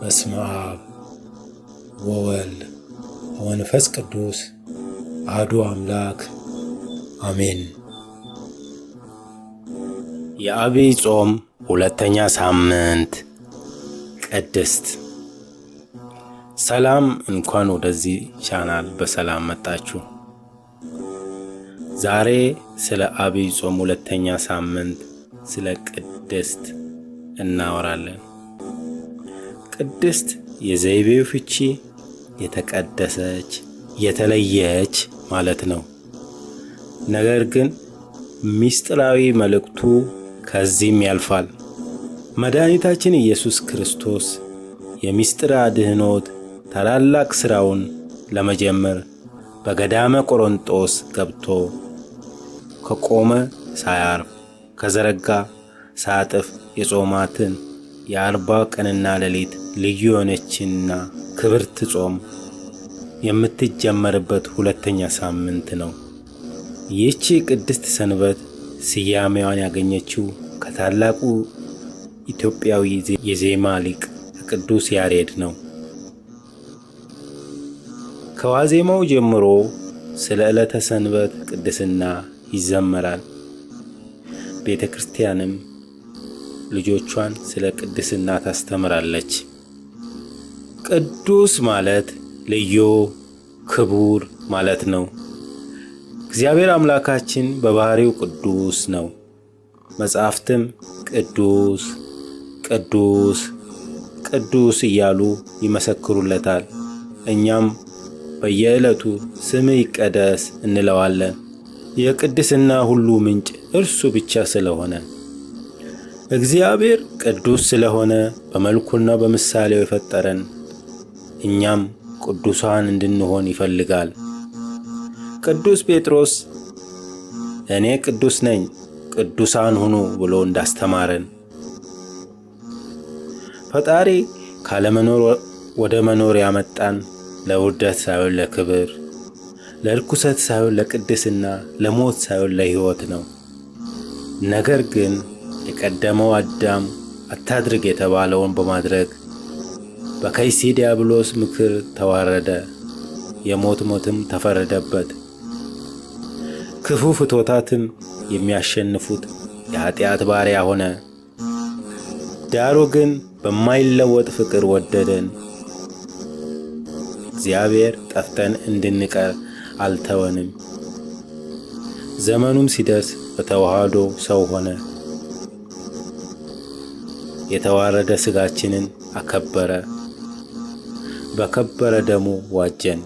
በስመ አብ ወወልድ ወመንፈስ ቅዱስ አሐዱ አምላክ አሜን። የዐቢይ ጾም ሁለተኛ ሳምንት ቅድስት። ሰላም፣ እንኳን ወደዚህ ቻናል በሰላም መጣችሁ። ዛሬ ስለ ዐቢይ ጾም ሁለተኛ ሳምንት ስለ ቅድስት እናወራለን። ቅድስት የዘይቤው ፍቺ የተቀደሰች፣ የተለየች ማለት ነው። ነገር ግን ምስጢራዊ መልእክቱ ከዚህም ያልፋል። መድኃኒታችን ኢየሱስ ክርስቶስ የምስጢረ አድኅኖት ታላላቅ ሥራውን ለመጀመር በገዳመ ቆሮንጦስ ገብቶ ከቆመ ሳያርፍ ከዘረጋ ሳያጥፍ የጾማትን የ40 ቀንና ሌሊት ልዩ የሆነችና ክብርት ጾም የምትጀመርበት ሁለተኛ ሳምንት ነው። ይህቺ ቅድስት ሰንበት ስያሜዋን ያገኘችው ከታላቁ ኢትዮጵያዊ የዜማ ሊቅ ከቅዱስ ያሬድ ነው። ከዋዜማው ጀምሮ ስለ ዕለተ ሰንበት ቅድስና ይዘመራል። ቤተ ክርስቲያንም ልጆቿን ስለ ቅድስና ታስተምራለች። ቅዱስ ማለት ልዩ፣ ክቡር ማለት ነው። እግዚአብሔር አምላካችን በባሕሪው ቅዱስ ነው። መጻሕፍትም ቅዱስ ቅዱስ ቅዱስ እያሉ ይመሰክሩለታል። እኛም በየዕለቱ ስምህ ይቀደስ እንለዋለን። የቅድስና ሁሉ ምንጭ እርሱ ብቻ ስለሆነ፣ እግዚአብሔር ቅዱስ ስለሆነ በመልኩና በምሳሌው የፈጠረን እኛም ቅዱሳን እንድንሆን ይፈልጋል። ቅዱስ ጴጥሮስ እኔ ቅዱስ ነኝ ቅዱሳን ሁኑ ብሎ እንዳስተማረን፣ ፈጣሪ ካለመኖር ወደ መኖር ያመጣን ለውርደት ሳይሆን ለክብር፣ ለርኩሰት ሳይሆን ለቅድስና፣ ለሞት ሳይሆን ለሕይወት ነው። ነገር ግን የቀደመው አዳም አታድርግ የተባለውን በማድረግ በከይሲ ዲያብሎስ ምክር ተዋረደ፣ የሞት ሞትም ተፈረደበት። ክፉ ፍትወታትም የሚያሸንፉት የኃጢአት ባሪያ ሆነ። ዳሩ ግን በማይለወጥ ፍቅር ወደደን። እግዚአብሔር ጠፍተን እንድንቀር አልተወንም። ዘመኑም ሲደርስ በተዋህዶ ሰው ሆነ። የተዋረደ ሥጋችንን አከበረ። በከበረ ደሙ ዋጀን።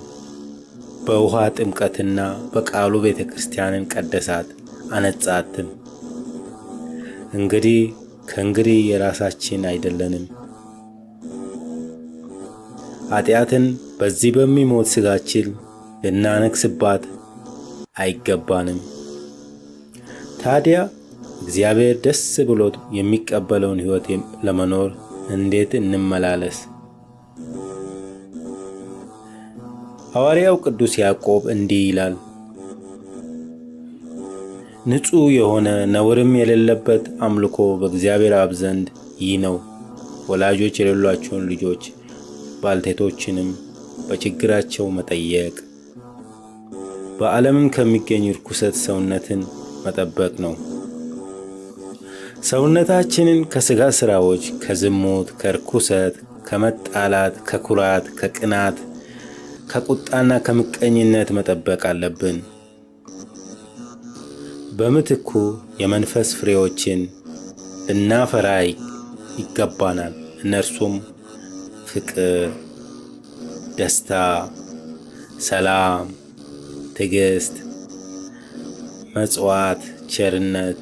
በውሃ ጥምቀትና በቃሉ ቤተ ክርስቲያንን ቀደሳት አነጻትም። እንግዲህ ከእንግዲህ የራሳችን አይደለንም። ኃጢአትን በዚህ በሚሞት ሥጋችን ልናነግስባት አይገባንም። ታዲያ እግዚአብሔር ደስ ብሎት የሚቀበለውን ሕይወት ለመኖር እንዴት እንመላለስ? ሐዋርያው ቅዱስ ያዕቆብ እንዲህ ይላል፣ ንጹሕ የሆነ ነውርም የሌለበት አምልኮ በእግዚአብሔር አብ ዘንድ ይህ ነው፣ ወላጆች የሌሏቸውን ልጆች ባልቴቶችንም በችግራቸው መጠየቅ፣ በዓለምም ከሚገኝ ርኩሰት ሰውነትን መጠበቅ ነው። ሰውነታችንን ከሥጋ ሥራዎች፣ ከዝሙት፣ ከርኩሰት፣ ከመጣላት፣ ከኩራት፣ ከቅናት፣ ከቁጣና ከምቀኝነት መጠበቅ አለብን። በምትኩ የመንፈስ ፍሬዎችን ልናፈራ ይገባናል። እነርሱም ፍቅር፣ ደስታ፣ ሰላም፣ ትዕግስት፣ መጽዋት፣ ቸርነት፣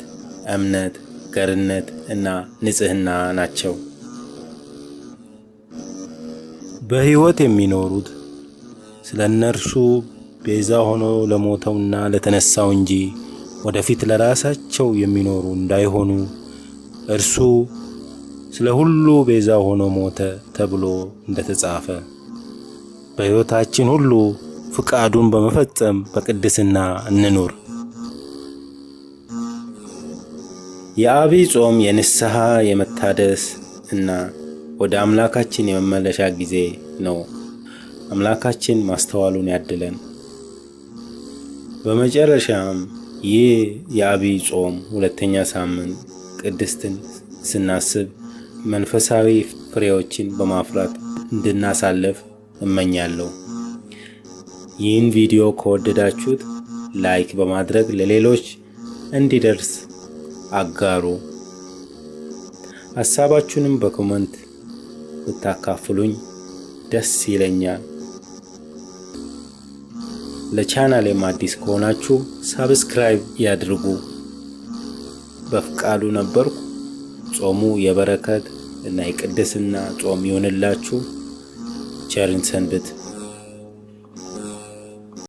እምነት፣ ገርነት እና ንጽሕና ናቸው። በሕይወት የሚኖሩት ስለ እነርሱ ቤዛ ሆኖ ለሞተውና ለተነሳው እንጂ ወደፊት ለራሳቸው የሚኖሩ እንዳይሆኑ እርሱ ስለ ሁሉ ቤዛ ሆኖ ሞተ ተብሎ እንደተጻፈ፣ በሕይወታችን ሁሉ ፍቃዱን በመፈጸም በቅድስና እንኑር። የዐቢይ ጾም የንስሐ፣ የመታደስ እና ወደ አምላካችን የመመለሻ ጊዜ ነው። አምላካችን ማስተዋሉን ያድለን። በመጨረሻም ይህ የዐቢይ ጾም ሁለተኛ ሳምንት ቅድስትን ስናስብ መንፈሳዊ ፍሬዎችን በማፍራት እንድናሳልፍ እመኛለሁ። ይህን ቪዲዮ ከወደዳችሁት like በማድረግ ለሌሎች እንዲደርስ አጋሩ። ሀሳባችሁንም በ comment ብታካፍሉኝ ደስ ይለኛል። ለቻናሌም አዲስ ከሆናችሁ subscribe ያድርጉ። በፍቃዱ ነበርኩ። ጾሙ የበረከት እና የቅድስና ጾም ይሆንላችሁ። ቸርን ሰንብት።